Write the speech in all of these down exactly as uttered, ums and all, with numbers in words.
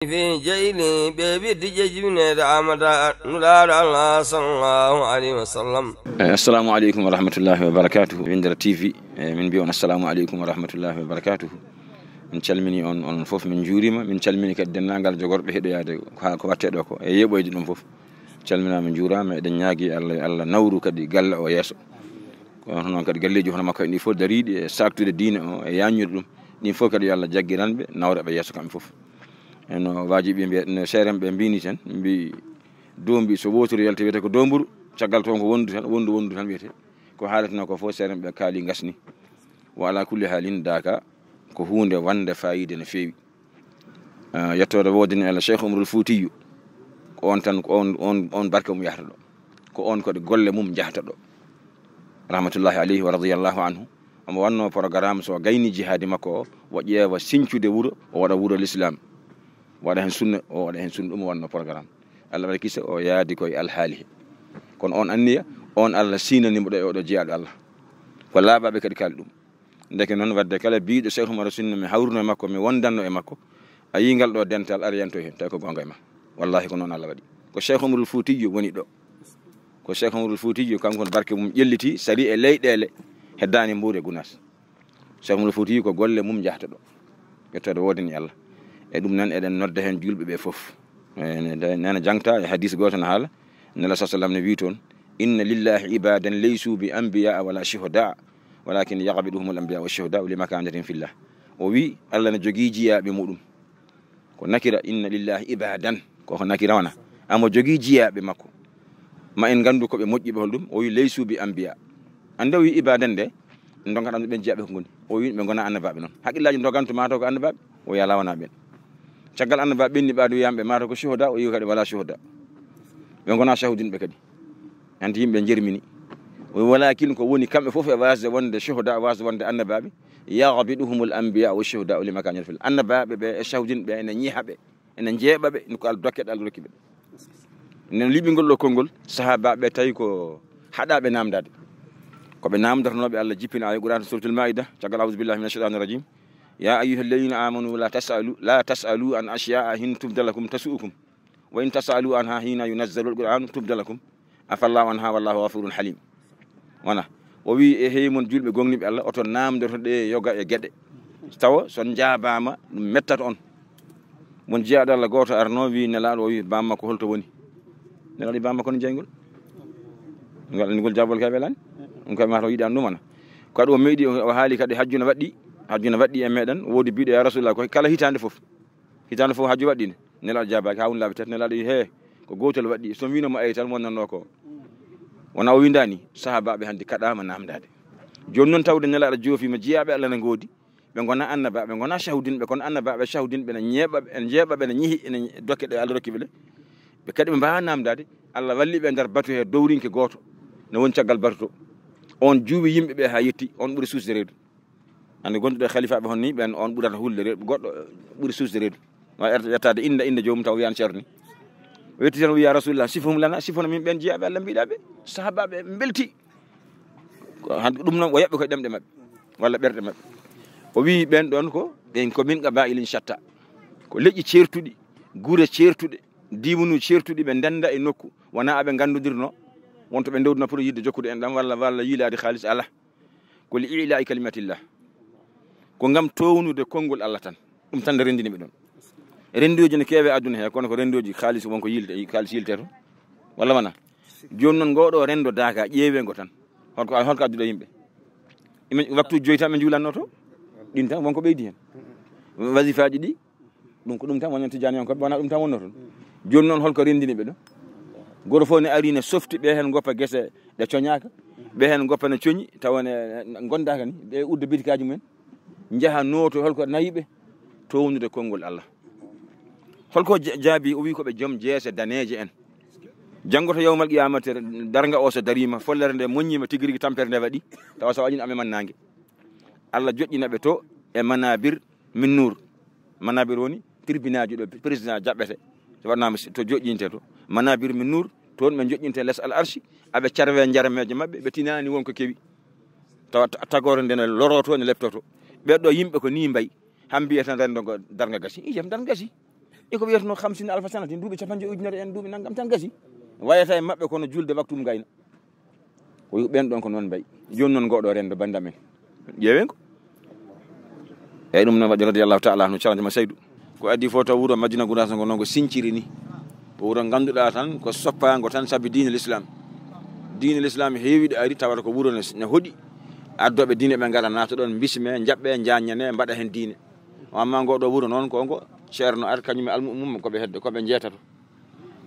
Fi jeyli ɓe ɓiddi jejjibine da amata nulaɗo Allah sallallahu alaihi wasallam. Eh, assalamu alaikum wa rahmatullahi wa barakatuh. Windere T V, eh, min mbiya on assalamu alaikum wa rahmatullahi wa barakatuh. Min calmini on, on fof min juurima, min calmini kadi denndaangal jogorɓe heɗoyaade ko ha ko watte ɗo ko e yeɓoyde ɗum fof. Calminaama, njuuraama, eɗen ñaagi Allah, yo Allah nawru kadi galle o yeeso. Ko hono noon kadi galleeji hono makko en ɗi fof dariiɗi e saaktude diine o e yaññude ɗum. Ɗin fof kadi yo Allah jaggiran ɓe, nawra ɓe yeeso kamɓe fof. E no waajiɓe mbiya, no seeremɓe mbini tan, mbi doombi so wooturu yalti wiyete ko doomburu, caggal toon ko wondu tan, wondu, wondu tan wiyete. Ko haalatnoo ko fof seeremɓe kaali ngasni. Wa ala kulli haalin, daaka ko huunde wande faayiida no feewi. Ah, yettoode woodani Allah Cheikh Umarul Fuutiyu. Ko on tan, ko on, on, on barke mum yahata ɗo. Ko on kadi golle mum njahata ɗo. Rahmatullahi alayhi wa radiyallahu anhu. Omo wanno programme so gayni jihaadi makko o, o ƴeewa siñcude wuro, o waɗa wuro l'islam. O waɗa heen sunna, o waɗa heen sunna, ɗum o wanno programme. Allah waɗa kisa, o yaadi koye alhaali he. Kono on anniya, on Allah siinani mo ɗo e oɗo jiyaaɗo Allah. Ko laaɓaaɓe kadi kaali ɗum. Ndeke noon, wadde kala biiɗo Cheikh Oumar Sunna mi hawruno e makko, mi wondanno e makko, a yii ngal ɗo dental, ara yanto heen, tawi ko goonga e ma. Wallahi ko noon Allah waɗi. Ko Cheikh Oumarul Fuutiyyu woni ɗo. Ko Cheikh Oumarul Fuutiyyu, kanko barke mum ƴelliti, sari e leyɗeele, heddaani Mbuur e Gunaas. Cheikh Oumarul Fuutiyyu ko golle mum njahata ɗo. Yettoode woodani Allah. E ɗum noon eɗen nodda heen juulɓe ɓe fof. E, ne, ne, ne jangta e hadis gooto no haala, Nela sa sallam ne wii toon, "Inna lillahi ibadan laysu bi anbiya wala shuhada, walakin yaqbiduhum al anbiya wa shuhada li makanatin fillah." O wii, Allah ne jogii jiyaaɓe muɗum. Ko nakira, "Inna lillahi ibadan." Ko, ko nakira wona. Amo jogii jiyaaɓe makko. Ma en nganndu ko ɓe moƴƴi ɓe holɗum. O wii, "Laysu bi anbiya." Annde o wii ibadan nde, dogan ɗam ɓen jiyaaɓe ko ngoni. O wii, "Ɓe ngona annabaaɓe noon." Haqqillaaji dogan to mataw ko annabaaɓe. O wii, "Alaa, wona ɓen." Caggal annabaaɓe ɓenni ɓaade wiyaama ɓe mataw ko shuhada, o wii kadi wala shuhada. Ɓe ngona shahudinɓe kadi. Hanti yimɓe njermini. O wii, "Walakin ko woni kamɓe fof e wasde wonde shuhada, wasde wonde annabaaɓe. Yaqbiduhumul anbiya wa shuhada li makanatin fillah." Annabaaɓe ɓe e shahudinɓe ene ñiha ɓe. Ene njeeɓa ɓe, ko al dokke ɗe Allah rokki ɓe. Nden liɓingol ɗo konngol, sahaabaaɓe ɓe tawi ko haɗaaɓe naamndaade. Ko ɓe naamndotonooɓe, Allah jippini aaya Qur'aan, Suuratul Maa'ida, caggal, "A'uuzu billaahi mina shaytaani rajiim. Yaa ayyuhal laziina aamanuu laa tas'aluu, laa tas'aluu an ashya'a in tubda lakum tasu'ukum. Wa in tas'aluu anhaa hiina yunazzalul Qur'aanu tubda lakum. Afallaahu anhaa wallaahu ghafuurun haliim." Wona. O wii, "E hey mon juulɓe gomɗinɓe Allah, oto naamndoto ɗe yoga e geɗe. Tawa so on njaabaama, ɗum mettata on." Mon jiyaaɗo Allah gooto arno wii Nelaaɗo, o wii, "Baamma ko holto woni?" Nelaaɗo wii, "Baamma ko no jeyngol." Ngal, ngol jaabol kay welaani. Ɗum kay mataw yiɗaani ɗum wona. Kadi o meeɗi, o haali kadi hajju no waɗɗi, hajju no waɗɗi e meɗen. Woodi biiɗo, "Ya Rasulallah, ko kala hitaande fof. Hitaande fof hajju waɗɗi ne." Nelaaɗo jaabaaki, haa woni laabi tati. Nelaaɗo wii, "He, ko gootel waɗɗi. So mi wiino mo eyi tan wonnanno ko." Wona o windaani, sahaabaaɓe hannde kaɗaama naamndaade. Jooni noon tawde Nelaaɗo joofiima, jiyaaɓe Allah ne ngoodi. Ɓe ngona annabaaɓe, ɓe ngona shahudinɓe, kono annabaaɓe, shahudinɓe ne ñeeɓa ɓe, ene njeeɓa ɓe, ene ñi-, dokke ɗe Allah rokki ɓe ɗe. Ɓe kadi ɓe mbaawa naamndaade. Allah walli ɓe e nder batu he dowrinke gooto. Ne woni caggal batu to. On juuwi yimɓe ɓe haa yetti, on ɓuri suusde reedu. Hannde gonduɗo e halifaaɓe hon ni, ɓen on ɓurata hulde reedu, goɗɗo ɓuri suusde reedu. Wa er-, yettaade innde, innde joomum taw wiyan ceerno ni. O yetti tan o wiya, "Rasulullah, sifhum lana, sifono min ɓen jiyaaɓe Allah mbiɗa ɓe." Sahaabaaɓe mbelti. Ko hannde ɗum noon o yaɓɓi koye ɗemɗe maɓɓe, walla ɓerɗe maɓɓe. O wii ɓen ɗon ko, ɓen ko min qabaa'ilin shatta. Ko leƴƴi ceertuɗi, gure ceertuɗe, diiwanu ceertuɗi, ɓe ndennda e nokku. Wona aɓe nganndodirno, wonto ɓe ndewduno pour yiɗde jokkude en ɗam, walla, walla yiilaade haalis, alaa. Ko li i'laa'i kalimatillah. Ko ngam toownude konngol Allah tan. Ɗum tan nde renndini ɓe ɗon. Renndooji ne keewe aduna he, kono ko renndooji haalis, won ko yiilte, haalis yiilte to. Walla wona? Jooni noon, ngoo ɗoo renndo daaka, ƴeewee ngo tan. Holko, holko adduɗo yimɓe? Imen, waktuuji joyi tan ɓe njuulanno to. Ɗin tan, won ko ɓeydi heen. Wasifaaji ɗi, ɗum ko ɗum tan wonno Tijaaniyankooɓe, wona ɗum tan wonno toon. Jooni noon, holko renndini ɓe ɗo? Goro fof ne ari ne softi, ɓe heen ngoppa gese ɗe coñaaka, ɓe heen ngoppa ne coñi, tawa ne, ne gondaaka ni, ɓe udda bitikaaji mumen, njaha nooto, holko nayi ɓe? Toownude konngol Allah. Holko ja-, jaabi? O wii ko ɓe joom jeese daneeje en. Janngo to yawmal qiyamati, darnga o so dariima, follere nde moññiima tigi rigi, tampere nde waɗi, tawa so waɗi amen man naange. Allah joƴƴina ɓe to e manabir min nuur. Manabir woni tribunal ji ɗo président jaɓɓete. So waɗnaama si-, to joƴƴinte to. Manabir min nuur, toon ɓe joƴƴinte les al arshi, aɓe carwe njarmeeje maɓɓe, ɓe tinaani won ko kewi. Tawa ta-, tagoore nde ne loroto, ne leptoto. Ɓee ɗo yimɓe ko nii mbayi. Han mbiyeten renndo ngo darnga gasi. Ijam darnga gasi. E ko wiyatno hamsina alfa sanatin, duuɓi capanɗe joyi ujunere en, duuɓi nanngam tan gasi. Wayata e maɓɓe kono julde waktu mum gayna. Ko ɓen ɗon ko noon mbayi. Jooni noon ngoɗo renndo banndam en. Ƴeewen ko. Eyyi, ɗum noon waɗi radiyallahu ta'ala anhu, ceerno Saydu. Ko addi fof taw wuro Madina Gounass ngo noon ko sinciri ni. Ko wuro ngannduɗaa tan ko soppaango tan sabi diine l'islam. Diine l'islam heewi ɗo ari tawata ko wuro ne, ne hoɗi. Addooɓe diine ɓe ngara naata ɗon, bismee, njaɓɓee, njaññanee, mbaɗa heen diine. O amma ngoɗo wuro noon ko ngo ceerno ar, kañum e almuɓɓe mum ko ɓe hedde, ko ɓe njeetato.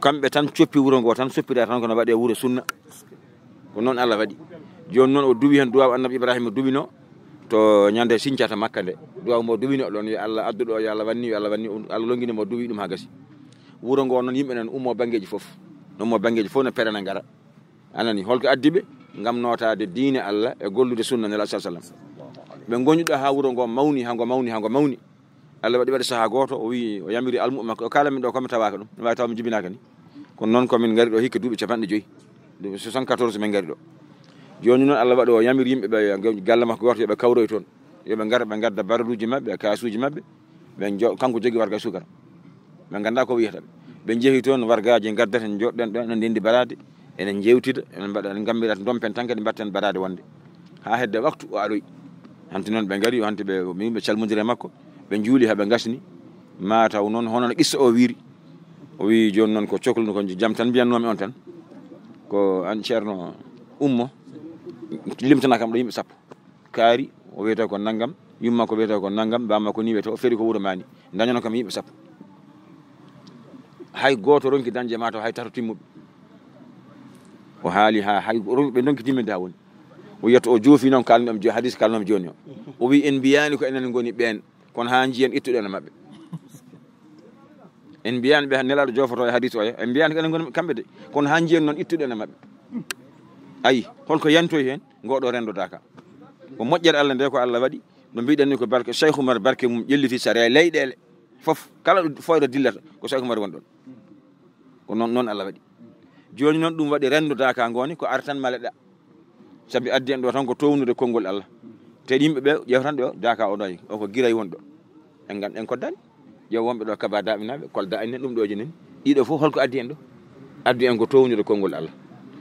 Kamɓe tan coppi wuro ngo tan, soppira tan ko no waɗe wuro sunna. Ko noon Allah waɗi. Jooni noon o duwi heen duwaaw Annabi Ibrahima duwino to ñande sincata Makka nde. Duwaaw mo duwino ɗon, yo Allah addu ɗo, yo Allah wanni, yo Allah wanni, Allah longini mo duwi ɗum haa gasi. Wuro ngo noon yimɓe nan ummo banngeeji fof. No ummo banngeeji fof no perana ngara. A nani, holko addi ɓe? Ngam nootaade diine Allah e gollude sunna Nelaaɗo sallallahu alaihi wasallam. Ɓe ngoni ɗo haa wuro ngo mawni, haa ngo mawni, haa ngo mawni. Allah waɗi, waɗi sahaa gooto, o wi'i, o yamiri almuɓɓe makko, o kaala min ɗo ko mi tawaaka ɗum, mi waawi tawa mi jibinaaka ni. Kono noon ko min ngari ɗo hikka duuɓi capanɗe joyi. Duuɓi soixante-quatorze min ngari ɗo. Jooni noon Allah waɗi o yamiri yimɓe ɓe, galle makko gooto, yo ɓe kawroy toon. Yo ɓe ngar, ɓe ngadda baraduuji maɓɓe, kaasuuji maɓɓe. Ɓe jo-, kanko jogi warga e suukara. Ɓe nganndaa ko wiyata ɓe. Ɓe njehi toon, wargaaji ngaddata, joɗɗen ɗo, ene ndenndi baraade, ene njeewtida, ene mbaɗa, ene ngammira, ndompen tan kadi mbatten baraade wonde. Haa hedde waktu o aroy. Hanti noon ɓe ngari, hanti ɓe, min ɓe calmondiri e makko, ɓe njuuli haa ɓe ngasni. Ma taw noon hono no qissa o wiiri. O wi'i jooni noon ko coklu ko jam tan mbiyannoomi on tan. Ko an ceerno ummo, limtanaa kam ɗo yimɓe sappo. Kaari, o wiyata ko nanngam, yumma ko wiyata ko nanngam, bamma ko ni wiyata, o feri ko wuro Mani. Dañano kam yimɓe sappo. Hay gooto ronki dañde ma taw hay tato timmuɓe. O haali haa hay ron-, ɓe ndonki timminde haa woni. O yiyata o joofi noon kalmi ɗam jo-, hadis kalnomi jooni o. O wi'i en mbiyaani ko enen ngoni ɓeen, kono haa njiyen ittuɗen e maɓɓe. En mbiyaani ɓe Nelaaɗo joofoto e hadis o ya. En mbiyaani ko enen ngoni kamɓe de, kono haa njiyen noon ittuɗen e maɓɓe. Ayi, holko yantoyi heen? Ngoɗo renndo daaka. Ko moƴƴere Allah nde ko Allah waɗi. No mbiɗen ni ko barke Cheikh Oumar, barke mum ƴelliti sariya leyɗeele fof. Kala ɗo fooyre dillata ko Cheikh Oumar woni ɗon. Ko noon, noon Allah waɗi. Jooni noon ɗum waɗi renndo daaka ngoni ko artan maleɗa. Sabi addi en ɗo tan ko townude konngol Allah. Te yimɓe ɓe ƴeewtan ɗo daaka o ɗo o ko giray won ɗo. En ngan-, en koddani. Yo wonɓe ɗo Kaba Daɓinaaɓe, Kolda en ɗum ɗo jenen. Ɗiɗo fof holko addi en ɗo? Addi en ko townude konngol Allah.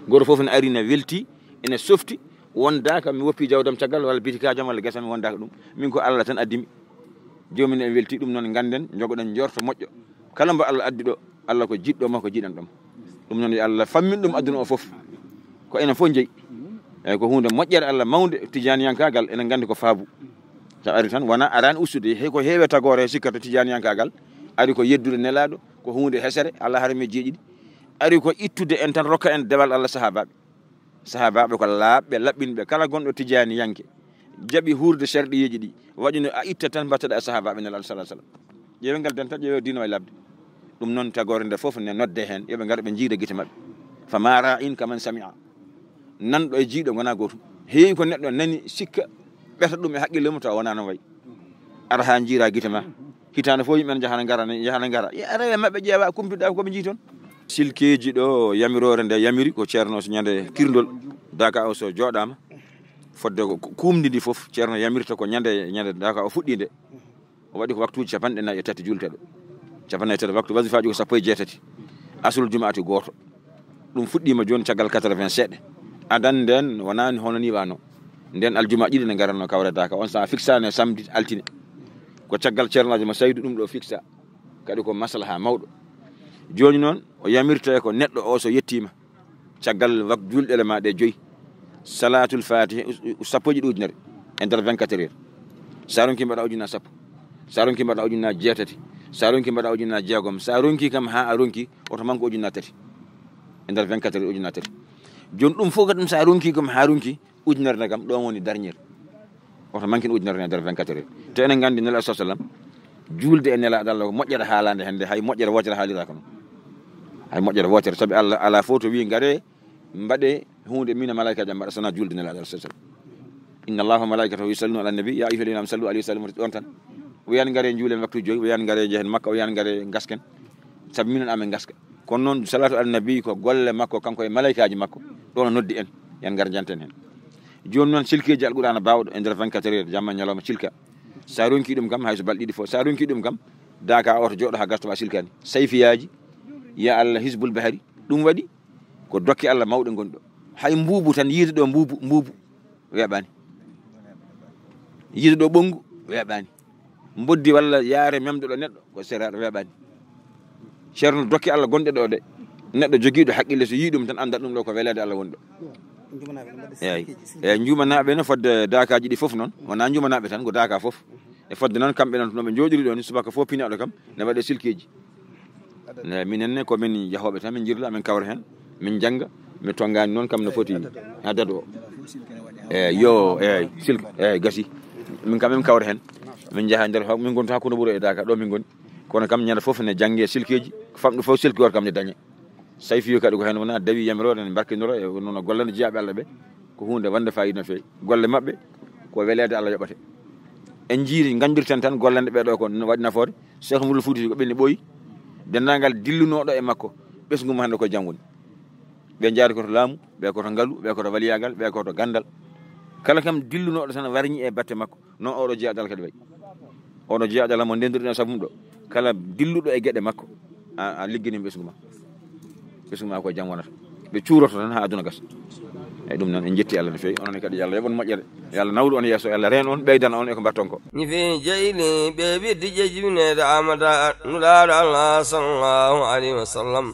Gooto fof ne ari ne welti, ene softi, wonda kam mi woppi jawdam caggal walla bitikajam walla gesam mi wondaka ɗum. Min ko Allah tan addi mi. Joomum en welti ɗum noon ngannden, njogoɗen njorto moƴƴo. Kala mbo Allah addi ɗo, Allah ko jiɗɗo mo, ko jiɗanɗo mo. Ɗum noon yo Allah fammin ɗum aduna o fof. Ko enen fof njeyi. Eyyi, ko huunde moƴƴere Allah mawnde, tijaaniyankaagal, enen nganndi ko faabu. So ari tan, wona araani ustude, he ko heewe tagoore he sikkata tijaaniyankaagal, ari ko yeddude Nelaaɗo, ko huunde hesere, Allah harmi jeeɗiɗi. Ari ko ittude en tan, rokka en dewal Allah sahaabaaɓe. Sahaabaaɓe ko laaɓɓe, laɓɓinɓe, kala gonɗo tijaaniyanke, jaɓi huurde sharɗiyeeji ɗi, waɗi no a itta tan mbatteɗa e sahaabaaɓe Nelaaɗo sallallahu alaihi wasallam. Ƴeewe ngal dental, ƴeewe diina wayi labde. Ɗum noon tagoore nde fof ne nodde heen, yo ɓe ngar ɓe njiida gite maɓɓe. Fama ra'in kaman sami'a. Nanɗo e jiiɗo ngona gootum. Heewi ko neɗɗo nani sikka, ɓeta ɗum e haqqille mum tawa wona noon wayi. Ara haa njiira gite ma. Hitaande fof yimɓe ne njahana ngara, ne njahana ngara. Ye ara e maɓɓe ƴeewa kumpiɗa ko ɓe njii toon. Silkeeji ɗo yamiroore nde yamiri ko ceerno so ñande kirndol. Daka o so jooɗaama. Fodde ko ku-, kuumndi ndi fof, ceerno yamirta ko ñande, ñande daka o fuɗɗi nde. O waɗi ko waktuuji capanɗe nayi e tati juulteɗo. Capanɗe nayi e tati waktu, wasifaaji ko sappo e jeetati. Asul jumaati gooto. Ɗum fuɗɗiima jooni caggal quatre-vingts seeɗa. Adan nden wonaani hono ni wano. Nden aljuma ɗiɗi ne ngaranno kawre daka. On sa fiksaani e samedi, altine. Ko caggal ceernaajo mo Saydu ɗum ɗo fiksa. Kadi ko maslaha mawɗo. Jooni noon, o yamirte ko neɗɗo o so yettiima. Caggal wak-, julɗele ma ɗe joyi. Salatul Fatiha, us-, us-, sappo e ɗiɗi ujunere. E nder vingt-quatre heures. Sa ronki mbaɗa ujunna sappo. Sa ronki mbaɗa ujunna jeetati. Sa ronki mbaɗa ujunna jeegom. Sa ronki kam haa a ronki, oto manque ujunna tati. E nder vingt-quatre heures ujunna tati. Jooni ɗum fof kadi sa ronki kam haa ronki, ujunere ne kam, ɗon woni dernier. Oto manque ujunere ne nder vingt-quatre heures. Te enen nganndi Nelaaɗo sallallahu alaihi wasallam, juulde e Nelaaɗo Allah ko moƴƴere haalaande hannde, hay moƴƴere wootere haaliraaka noon. Hay moƴƴere wootere, sabi Allah alaa fof to wi'i ngare, mbaɗe huunde min e malaikaaji am mbaɗa, so wonaa juulde Nelaaɗo Allah sallallahu alaihi wasallam. Inna Allaha wa malaikatahu yusalluna ala nabi, ya ayyuhalladhina amanu sallu alaihi wa sallimu, ɗon tan. O wiyan ngare njuulen waktu joyi, o wiyan ngare njehen Makka, o wiyan ngare ngasken. Sabi minen amen ngaska. Kono noon salatu ala nabi ko golle makko kanko e malaikaaji makko. Ɗon o noddi en, yan ngar janten heen. Jooni noon silkeeji Alqur'aana baawɗo e nder vingt-quatre heures, jamma ñalawma cilka. Sa ronki ɗum kam, hay so balɗe ɗiɗi fof, sa ronki ɗum kam, Daaka oto jooɗo haa garta ma silkaani. Sayfiyaaji, ya Allah, Hisbul Bahari, ɗum waɗi ko dokke Allah mawɗe ngoni ɗo. Hay mbuubu tan, yiide ɗo mbuubu, mbuubu, weeɓaani. Yiide ɗo ɓonngu, weeɓaani. Mboddi walla yaare memɗo ɗo neɗɗo, ko sera weeɓaani. Ceerno, dokke Allah gonɗe ɗo ɗe, neɗɗo jogiiɗo haqqille, so yii ɗum tan, anndat ɗum ɗo ko weleede Allah woni ɗo. Eyyi. Eyyi, njuumanaaɓe no fodde daakaaji ɗi fof noon, wonaa njuumanaaɓe tan, ko daaka fof. E fodde noon, kamɓe noon no ɓe njooɗiri ɗo ni, subaka fof pinaaɗo kam ne waɗe silkeeji. Ne, minen ne ko min yahooɓe tan, min njirla, min kawra heen, min njannga, mi tonngaani noon kam no foti haa dado o. Eyyi, yo, eyyi, silk, eyyi, gasi. Min kam min kawra heen, min njaha nder, min ngonta hakkunde wuro e daaka, ɗo min ngoni. Kono kam ñande fof ne jannge silkeeji, famɗo fof silki goto kam ne dañe. Sayfiyo kadi ko heen wona dawi yamiroore ne mbarkinoro e noon gollande jiyaaɓe Allah ɓe, ko huunde wonde fayida no feewi. Golle maɓɓe ko weleede Allah yoɓate. En njii nganndirten tan gollande ɓee ɗo ko no waɗi nafoore. Cheikh Mouhamadou Fouti ko ɓenni ɓooyi, denndaangal dillunooɗo e makko, ɓesngu mum hannde ko jam woni. Ɓe njaari ko to laamu, ɓe ko to ngalu, ɓe ko to waliyaagal, ɓe ko to ganndal. Kala kam dillunooɗo tan warñi e batte makko. Noon oɗo jeyaaɗo Allah kadi wayi. Oɗo jeyaaɗo Allah mo ndenduɗen e sabu mum ɗo. Kala dilluɗo e geɗe makko, a, a ligginii ɓesngu ma. Ɓesngu ma ko jam wonata. Ɓe cuuroto tan haa aduna gasa. Eyyi, ɗum noon en njetti Allah no feewi. Onon kadi yo Allah yoɓ on moƴƴere. Yo Allah nawru on yeeso, yo Allah reen on, ɓeydana on e ko mbaɗton ko. Ñifi jeyli ɓe widdi jejjibinede Amada Nulaaɗo Allah sallallahu alayhi wa sallam.